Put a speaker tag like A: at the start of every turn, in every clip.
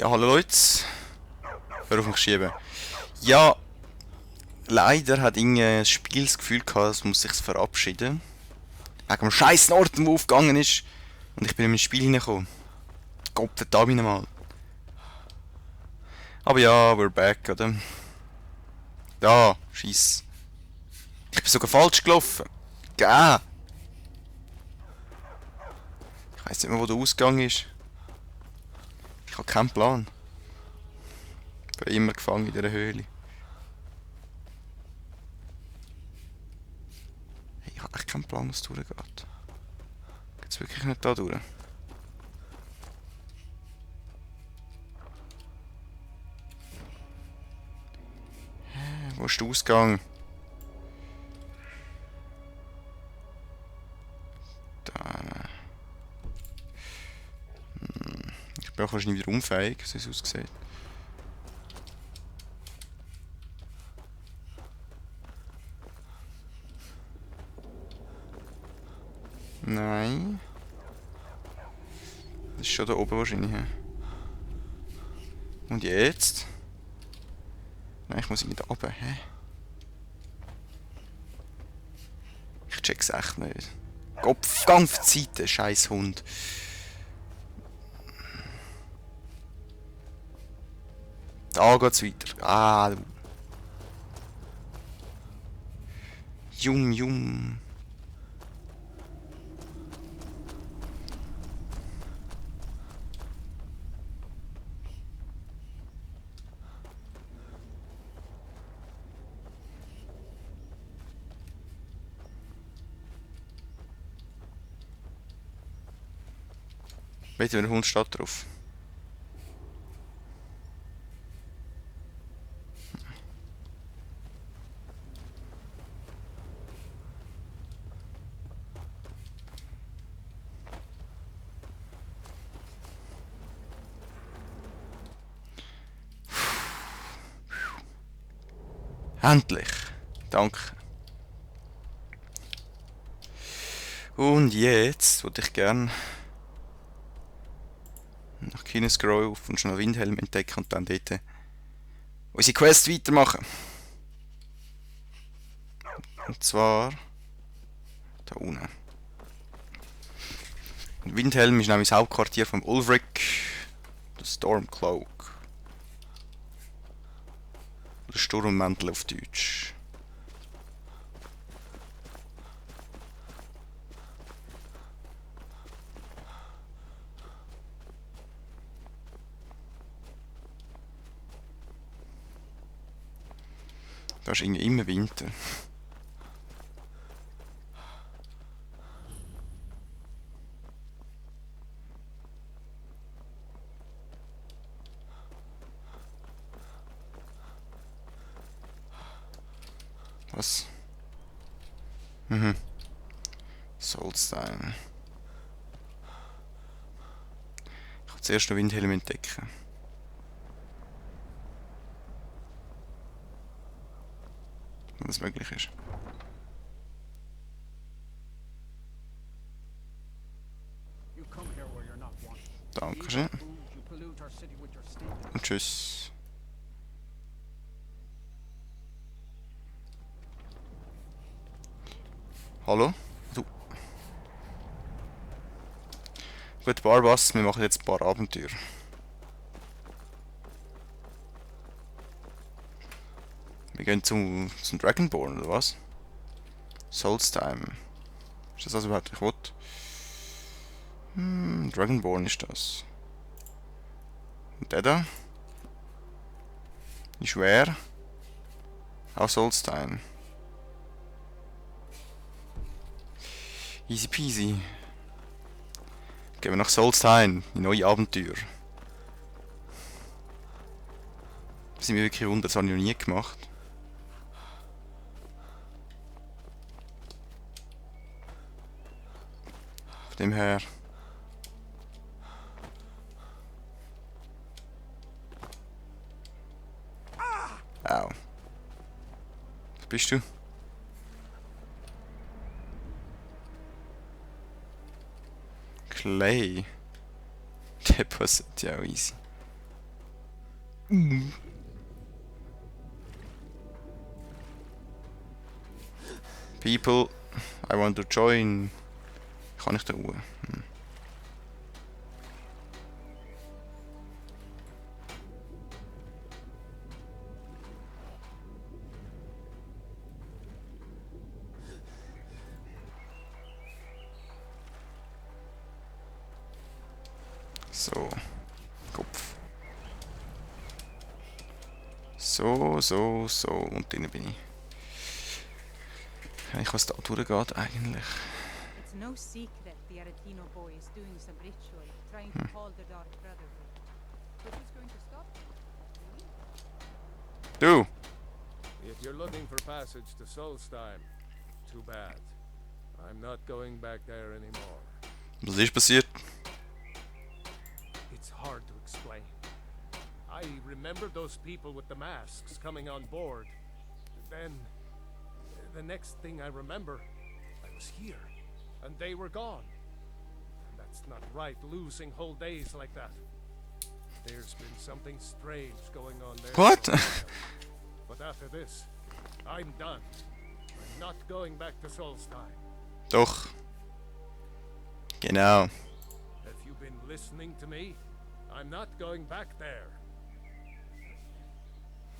A: Ja, hallo Leute. Hör auf mich schieben. Ja, leider hat irgendwie das Spiel das Gefühl gehabt, es muss sich verabschieden. Wegen dem scheiß Ort, wo aufgegangen ist. Und ich bin in mein Spiel hineingekommen. Gott verdammt mal. Aber ja, we're back, oder? Ja, scheiss. Ich bin sogar falsch gelaufen. Gäh. Ich weiss nicht mehr, wo der Ausgang ist. Ich habe keinen Plan. Ich bin immer gefangen in dieser Höhle. Hey, ich habe echt keinen Plan, was durchgeht. Geht's wirklich nicht da durch? Wo ist der Ausgang? Da. Ich bin auch wahrscheinlich wieder unfähig, so wie es aussieht. Nein. Das ist schon da oben wahrscheinlich. He? Und jetzt? Nein, ich muss nicht runter. Hä? Ich check's echt nicht. Kopf, ganz auf die Seite, scheiß Hund. Da geht's weiter. Ah, du. Jum. Weiter, der Hund steht drauf. Endlich. Danke. Und jetzt würde ich gerne nach Kines Grove und schnell Windhelm entdecken und dann dort unsere Quest weitermachen. Und zwar da unten. Windhelm ist nämlich das Hauptquartier von Ulfric, der Stormcloak. Oder Sturmmantel auf Deutsch. Da ist irgendwie immer Winter. Was? Soulstein. Ich will zuerst noch Windhelm entdecken. Wenn das möglich ist. Dankeschön. Und tschüss. Hallo? Du. Gut, Barbas, wir machen jetzt ein paar Abenteuer. Wir gehen zum Dragonborn, oder was? Soulstime. Ist das überhaupt, ich will? Dragonborn ist das. Und der da? Ist schwer. Auch Soulstime. Easy peasy. Gehen wir nach Solstheim, in neue Abenteuer. Das sind mir wirklich Wunder, das habe ich noch nie gemacht. Von dem her. Au. Was bist du? Clay. Deposit, ja easy. People, I want to join. Kann ich da hoch? So, Kopf. So. Und drinnen bin ich. Ich was da durchgeht eigentlich.
B: It's no secret the Aretino boy is doing some ritual, trying to call the Dark Brotherhood. But who's going to stop him?
A: Du!
C: If you're looking for passage to Solstheim, too bad. I'm not going back there anymore.
A: Was ist passiert?
C: It's hard to explain. I remember those people with the masks coming on board. Then, the next thing I remember, I was here, and they were gone. And that's not right, losing whole days like that. There's been something strange going on there.
A: What?
C: But after this, I'm done. I'm not going back to Solstheim.
A: Doch. Genau.
C: Have you been listening to me? I'm not going back there.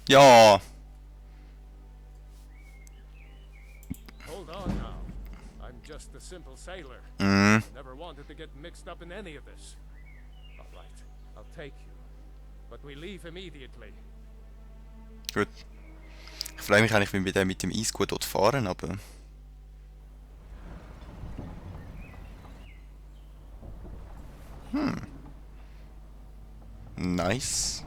A: Ja!
C: Hold on now. I'm just a simple sailor. Never wanted to get mixed up in any of this. All right, I'll take you. But we leave immediately.
A: Gut. Ich freue mich eigentlich, wenn wir dann mit dem Eisgut dort fahren, aber... Nice.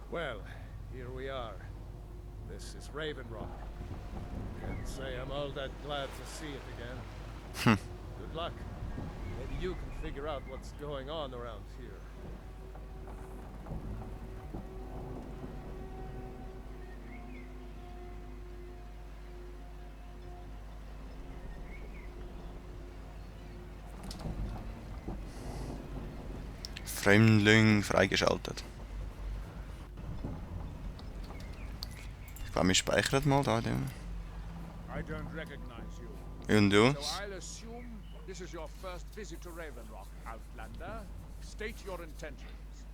C: Well, here we are. This is Raven Rock. Can't say I'm all that glad to see it again. Good luck. Maybe you can figure out what's going on around here.
A: Fremdling freigeschaltet. Ich glaube, wir speichern mal da den.
D: I don't recognize you.
A: Und du?
D: So I'll assume this is your first visit to Raven Rock, Outlander. State your intentions.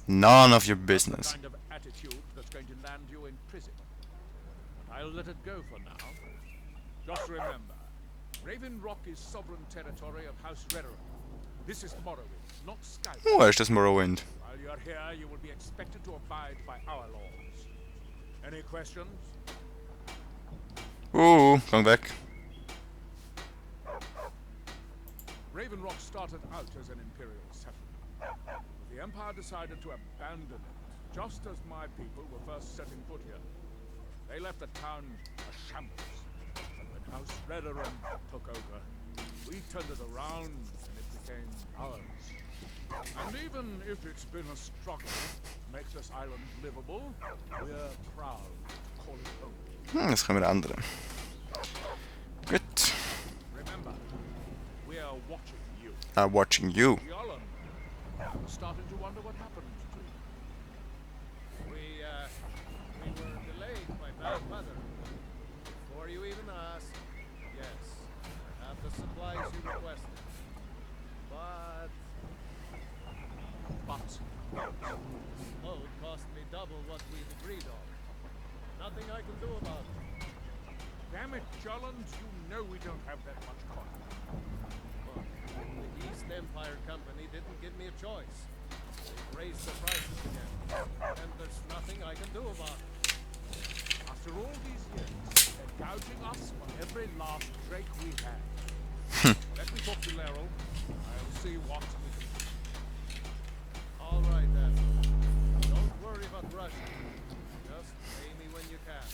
A: None of your
D: The
A: business.
D: kind of attitude that's going to land you in prison. But I'll let it go for now. Just remember, Raven Rock is sovereign territory of House Redderin. This is Morrowind, not Skyrim.
A: Oh, ist das Morrowind?
D: While you're here, you will be expected to abide by our laws. Any questions?
A: Gang weg.
D: Raven Rock started out as an imperial settlement. The Empire decided to abandon it, just as my people were first setting foot here. They left the town a shambles. And when House Redderin took over, we turned it around and it became ours. And even if it's been a struggle to make this island livable, we're proud to call it home.
A: Das können wir ändern. Gut.
D: Remember, we are watching you.
A: I'm watching you.
D: Yolland, I'm starting to wonder what happened to you.
C: We were delayed by bad weather. Before you even asked, yes, I have the supplies you requested. But it cost me double what we'd agreed on. Nothing I can do about it.
D: Damn it, Jolland, you know we don't have that much coin.
C: Look, the East Empire Company didn't give me a choice. They've raised the prices again, and there's nothing I can do about it.
D: After all these years, they're gouging us for every last drake we have. Let me talk to Laryl. I'll see what we can do.
C: All right, then. Don't worry about rushing. Just pay me when you can.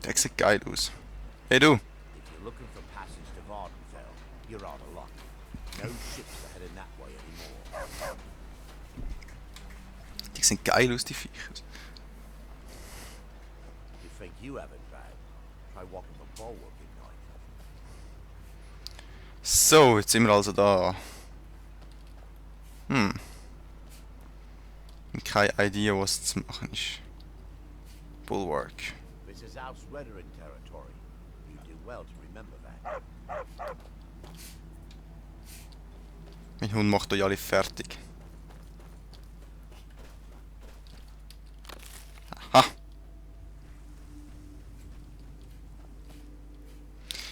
A: Der sieht geil aus. Hey du!
E: If you're looking for passage to Vardenfell, you're out of luck. No ships are heading that way anymore.
A: Die sehen geil aus, die Viecher.
E: You think you have it bad? Try walking from bulwark at night.
A: So, jetzt sind wir also da. Keine Idee, was zu machen ist. Bulwark.
E: This is House Redarin territory. You do well to remember that.
A: Mein Hund macht euch alle fertig. Aha!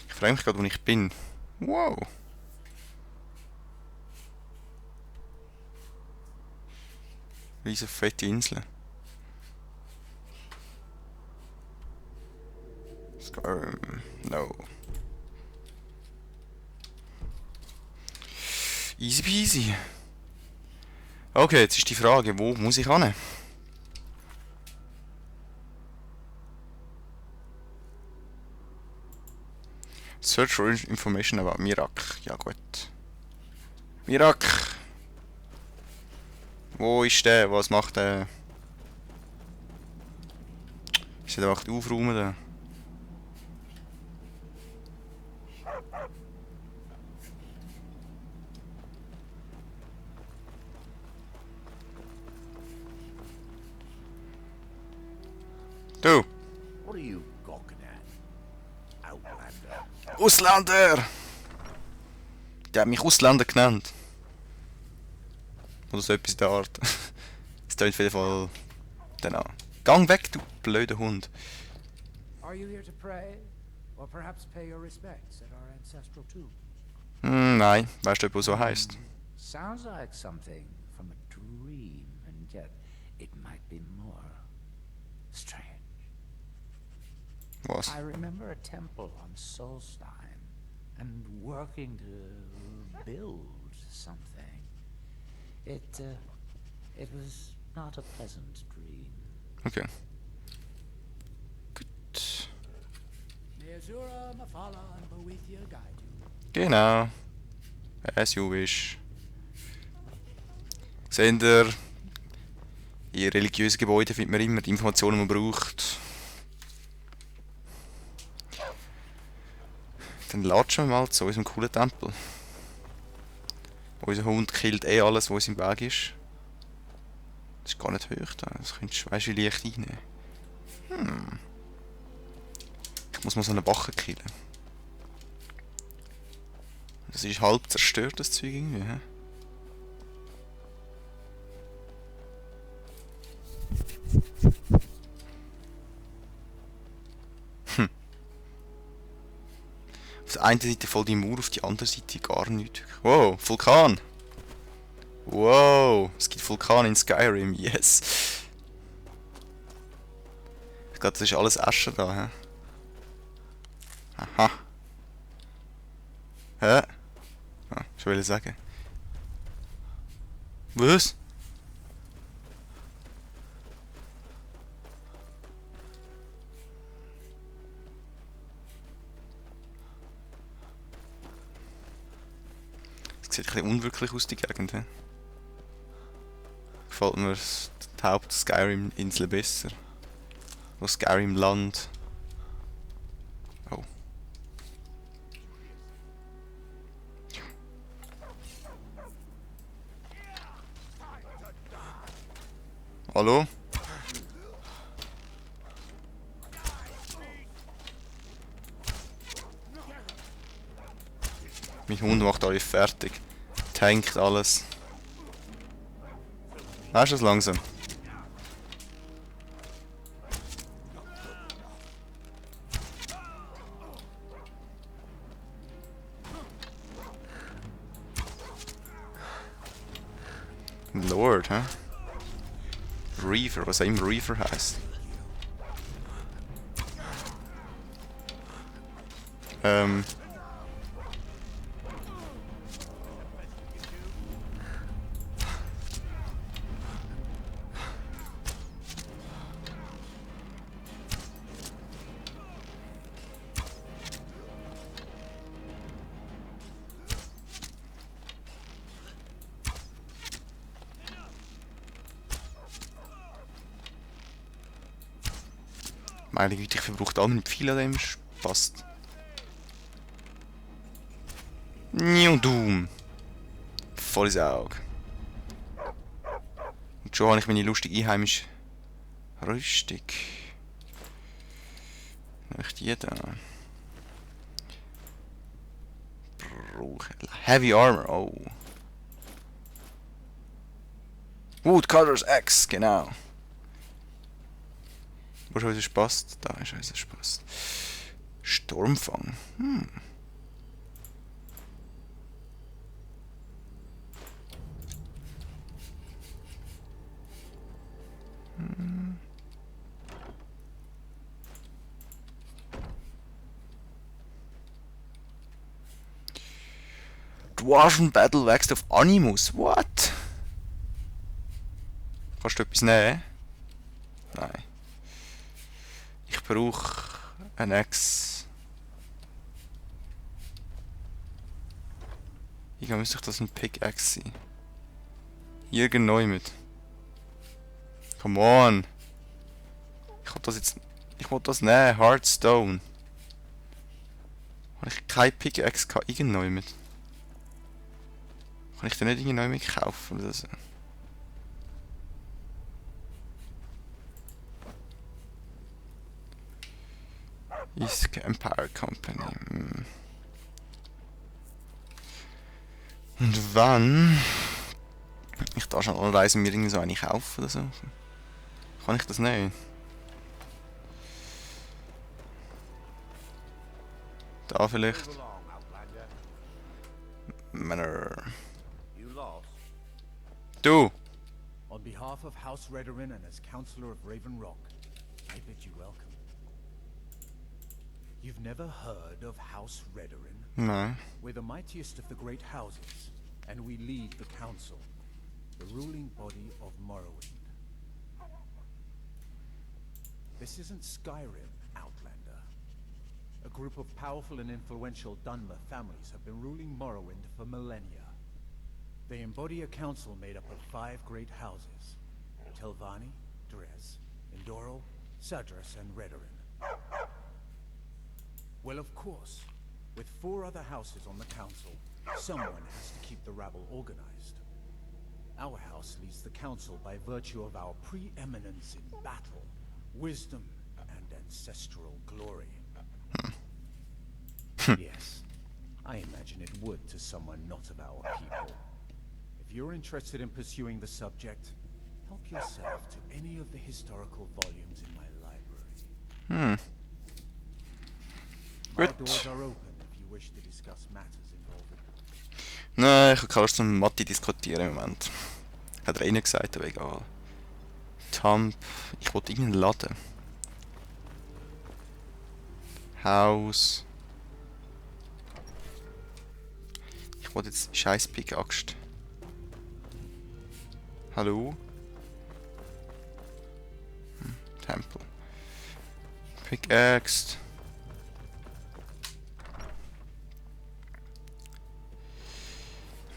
A: Ich frage mich gerade, wo ich bin. Wow! Riesen fette Insel. Skyrim. No. Easy peasy. Okay, jetzt ist die Frage, wo muss ich hin? Search for information about Mirak. Ja gut. Mirak! Wo ist der? Was macht der? Ist der einfach aufräumen da? Du!
E: What are you gawking at? Outlander.
A: Ausländer! Der hat mich Ausländer genannt. Oder so etwas in der Art. Das klingt auf jeden Fall... Genau. Gang weg, du blöder Hund.
F: Are you here to pray? Or perhaps pay your respects at our ancestral tomb?
A: Nein, weißt du, was so heisst?
F: Sounds like something from a dream, and yet it might be more strange.
A: Was?
F: I remember a temple on Solstein, and working to build something. It was not a pleasant dream.
A: Okay. Gut.
F: Nezura Mafala and Boethia guide you.
A: Genau. As you wish. Seht ihr, in religiösen Gebäuden findet man immer die Informationen, die man braucht. Dann latschen wir mal zu unserem coolen Tempel. Unser Hund killt eh alles, was im Weg ist. Das ist gar nicht hoch da. Das könntest du, weißt du, wie leicht reinnehmen. Ich muss mal so eine Wache killen. Das ist halb zerstört, das Zeug irgendwie. He? Auf der einen Seite voll die Mauer, auf der anderen Seite gar nichts. Wow, Vulkan! Wow, es gibt Vulkan in Skyrim, yes! Ich glaube, das ist alles Asche da, hä? Aha. Hä? Ah, ich will sagen. Was? Es sieht ein bisschen unwirklich aus, die Gegend. He? Gefällt mir die Haupt-Skyrim-Insel besser. Oder Skyrim-Land. Oh. Hallo? Mein Hund macht alle fertig. Tankt alles. Weißt du es langsam? Lord, hä? Reaver, was auch immer Reaver heißt. Meine Güte, ich verbrauche alle meine Pfeile an dem Passt. New Doom. Voll ins Auge. Und schon habe ich meine lustige einheimische Rüstung. Nehme ich die da? Heavy Armor, oh. Woodcutter's Axe, genau. Wo ist unser Spaß? Da ist unser Spaß. Sturmfang. Dwarven Battle wächst auf Animus. What? Kannst du etwas nehmen? Nein. Ich brauche ein Axe. Irgendwie müsste das ein Pickaxe sein. Irgendwo mit. Come on. Ich will das jetzt. Ich will das nehmen. Hardstone. Habe ich kein Pickaxe gehabt? Irgendwo mit. Kann ich den nicht irgendwo mit kaufen oder so? East Empire Company. Und wann ich da schon anreise mir irgendwie so eine kaufen oder so? Kann ich das nicht? Da vielleicht?
E: Move along, Outlander.
A: Männer.
E: You lost.
A: Du!
G: On behalf of House Redorin and as Counselor of Raven Rock, I bid you welcome. You've never heard of House Redorin?
A: Nein.
G: We're the mightiest of the great houses, and we lead the Council, the ruling body of Morrowind. This isn't Skyrim, Outlander. A group of powerful and influential Dunmer families have been ruling Morrowind for millennia. They embody a council made up of 5 great houses: Telvanni, Dres, Endoro, Sadras, and Redorin. Well, of course, with 4 other houses on the council, someone has to keep the rabble organized. Our house leads the council by virtue of our preeminence in battle, wisdom, and ancestral glory. Yes, I imagine it would to someone not of our people. If you're interested in pursuing the subject, help yourself to any of the historical volumes in my library. Our doors are open if you wish to discuss matters involving.
A: Nein, ich kann Lust zum Matti diskutieren im Moment. Hat er eh nicht gesagt, aber egal. Tamp. Ich wollte irgendeinen Laden. Haus. Ich wollte jetzt scheiß Pickaxe. Hallo? Tempel. Pickaxe.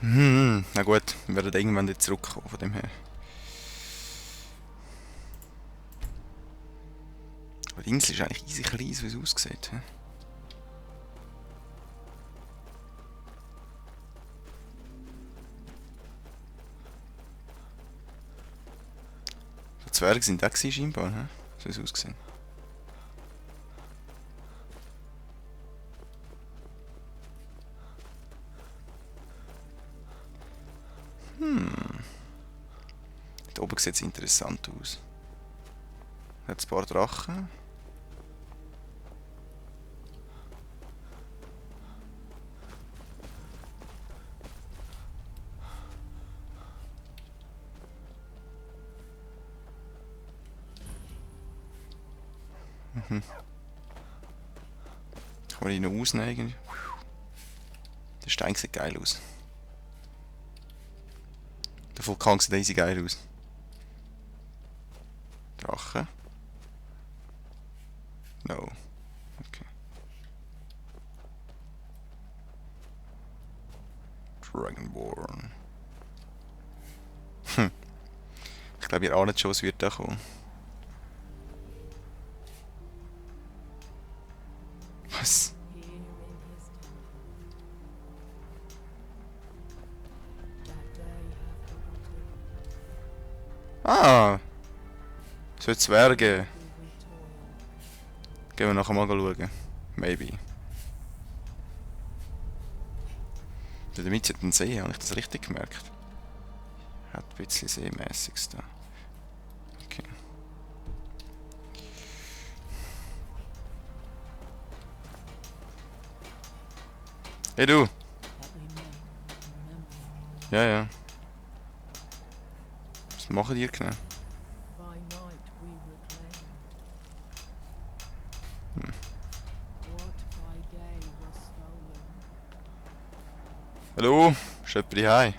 A: Na gut, wir werden irgendwann wieder zurückkommen von dem her. Aber die Insel ist eigentlich easy klein, so wie es aussieht. He? Die Zwerge sind da scheinbar, he? So wie es aussieht. Da oben sieht es interessant aus. Hat ein paar Drachen. Kann man ihn noch ausnehmen? Der Stein sieht geil aus. Der Vulkan sieht easy geil aus. Drache? No. Okay. Dragonborn. Ich glaube, ihr ahnt schon, was wird da kommen. Was?
B: Here in his temple.
A: Ah! So Zwerge. Gehen wir nachher mal schauen. Maybe. Der Mieter hat einen See, habe ich das richtig gemerkt? Hat ein bisschen Seemäßiges da. Okay. Hey du! Ja, ja. Was machen die genau? Hallo? Ist jemand daheim?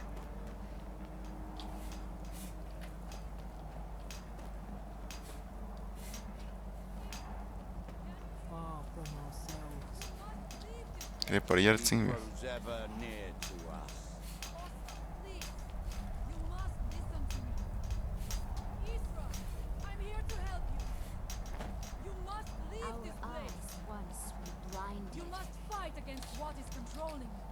A: Repariert es irgendwie.
E: Roads ever near to us.
B: Please, you must listen to me. Isra, I'm here to help you. You must leave
H: Our
B: this place.
H: eyes once were blinded.
B: You must fight against what is controlling you.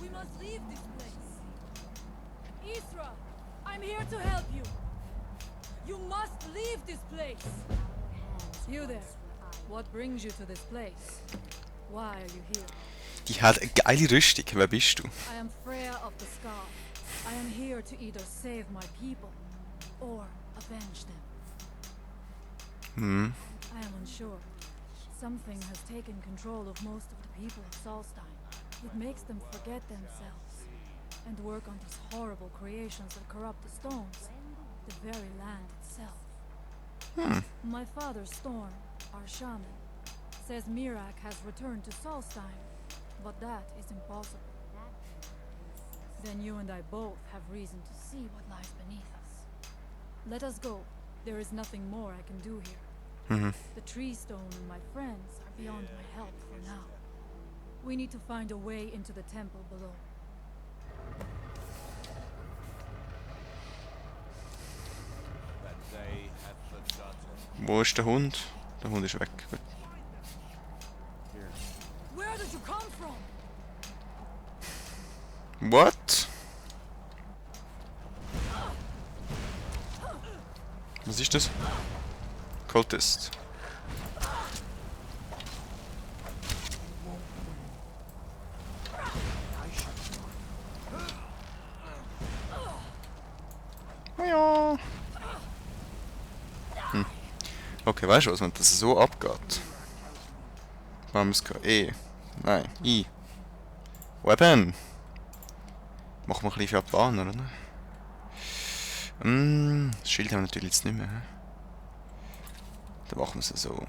B: We must leave this place. Isra, I'm here to help you. You must leave this place.
H: Hands
B: You there.
H: once were iron.
B: What brings you to this place? Why are you here?
A: Die hat eine geile Rüstung. Wer bist du?
B: I am Freya of the Scar. I am here to either save my people or avenge them. I am unsure. Something has taken control of most of the people of Solstein. It makes them forget themselves and work on these horrible creations that corrupt the stones, the very land itself. My father, Storm, our shaman, says Mirak has returned to Solstein, but that is impossible. Then you and I both have reason to see what lies beneath us. Let us go. There is nothing more I can do here. The tree stone and my friends are beyond my help for now. We need to find a way into the temple below.
E: That they have forgotten.
A: Wo ist der Hund? Der Hund ist weg. Gut.
B: Where did you come from?
A: What? Was ist das? Cultist. Ja. Okay, weißt du was, wenn das so abgeht? Machen wir es E. Nein, I. Weapon! Machen wir ein bisschen Japaner, oder? Das Schild haben wir natürlich jetzt nicht mehr. He? Dann machen wir es so.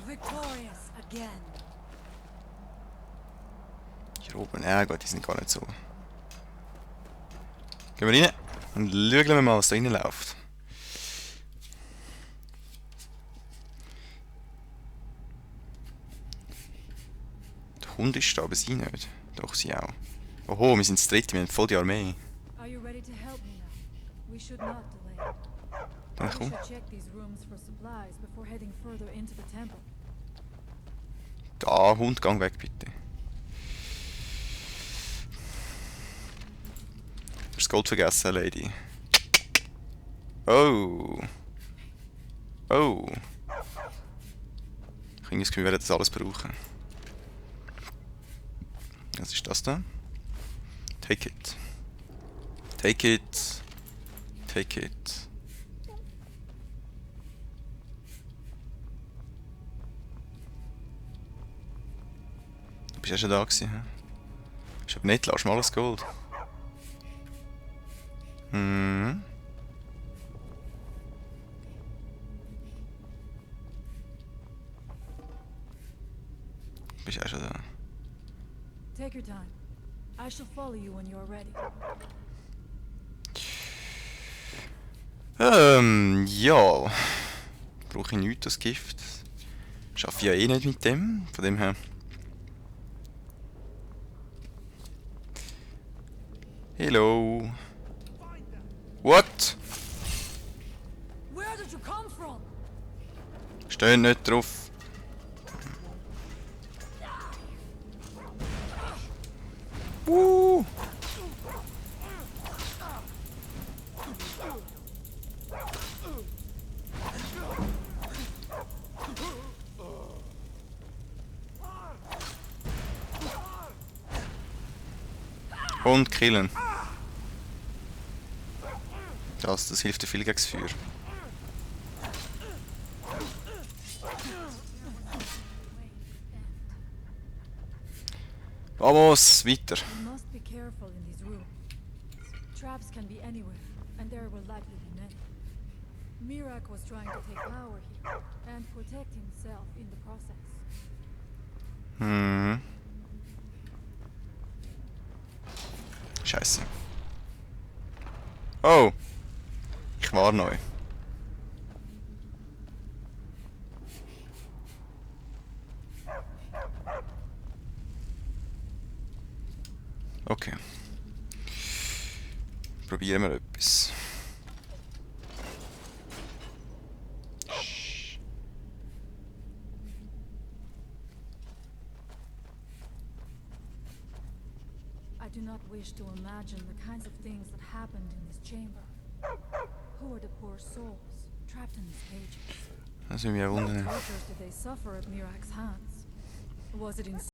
B: Victorious again.
A: Hier oben, ja gut, die sind gar nicht so. Gehen wir rein und schauen wir mal, was da rein läuft. Der Hund ist da, aber sie nicht. Doch, sie auch. Oho, wir sind das dritte, wir haben voll die Armee.
B: Are you ready to help me now? We should not delay.
A: Dann
B: We
A: komm.
B: should check these rooms for supplies before heading further into the temple.
A: Da, Hund, gang weg bitte. Du hast das Gold vergessen, Lady. Oh. Oh. Ich habe das Gefühl, wir werden das alles brauchen. Was ist das da? Take it. Take it. Take it. Du bist ja schon da gewesen, hä? Ist aber nicht, lass mal alles Gold. Mhm. Du bist ja schon da.
B: Take your time. I shall follow you when you are ready.
A: Ja. Brauche ich nichts, das Gift. Schaffe ja eh nicht mit dem, von dem her. Hello. What?
B: Where did you come from?
A: Stehen nicht drauf. Und killen. Das hilft dir viel gegen das Feuer. Vamos, weiter.
B: We must be careful in these rooms. Traps can be anywhere, and there will likely be many. Mirak was trying to take power here, and protect himself in the process.
A: Scheiße. Oh! Ich war neu. Okay. Probieren wir etwas.
B: I do not wish to imagine the kinds of things that happened in this chamber. Who are the poor souls trapped in these cages?
A: Das würde mich auch
B: What
A: wundern.
B: tortures did they suffer at Mirak's hands? Was it in